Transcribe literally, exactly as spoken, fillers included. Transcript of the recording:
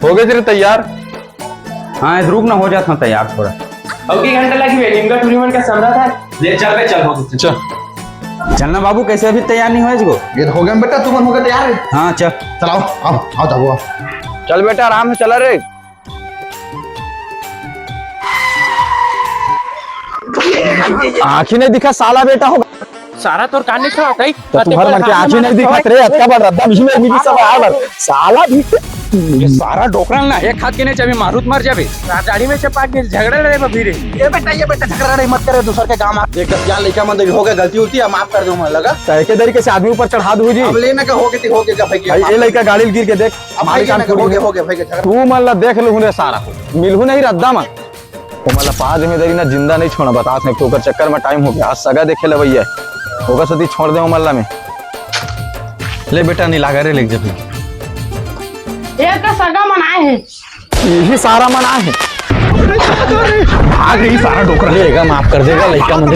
हो गए रे तैयार। हाँ, रुक ना, हो जात हँव तैयार थोड़ा। अउ के घंटा लगही बे, निमगा टूरी मन के समरत हे। ले चल बे, चल, हो गए। चल। चल ना बाबू, कइसे अभी तैयार नइ होय हस गो? ये तो हो गए बेटा, तुमन हो गए तैयार। हाँ, चल। चल आओ, आओ, आओ, जाओ, आओ। चल बेटा, आराम से चला रे। आँखी नइ दिखा साला बेटा हो। सारा तोर कान नइ सुनात हे? त तुम्हर मन के आँखी नइ दिखत रे, अतका बड़ रद्दा मिही में मिली सब आए बर। साला भी ये सारा डोकरा ना, एक हाथ के नइ चाबे, मारू त मर जाबे। दाढ़ी में चपा के झगड़ा लड़े बर भी रे। ये बेटा, ये बेटा, झगड़ा लड़ाई मत करे दूसर के गाँव में। देख, दस हजार लइका मन देख, हो गए गलती उलती, अब माफ कर दे मन ला। त एके दरी के से आदमी ऊपर चढ़ा दू जी। अब लेना का हो गए, हो गए का भाई के भाई, ये लइका गाड़ी ल गिर के देख, अब भाई मारी कान के हो गए, हो गए भाई के झगड़ा। तू मन ला देख लूँ रे सारा, मिलहूँ नहीं रद्दा मन। ओमन ला पा देहूँ ए दरी ना, जिंदा नइ छोड़ँव, बतात हँव, ओकर चक्कर में टाइम हो गए। आज सगा देखे ल अवइया हे, ओकर सेती छोड़ देहूँ ओमन ला मैं। ले बेटा, नइ लागे रे, लेके जा तू। ये तो सगा मन आए हे। इही सारा मन आए हे। भाग रे, सारा डोकरा। ले गा, माफ कर दे गा, लइका मन।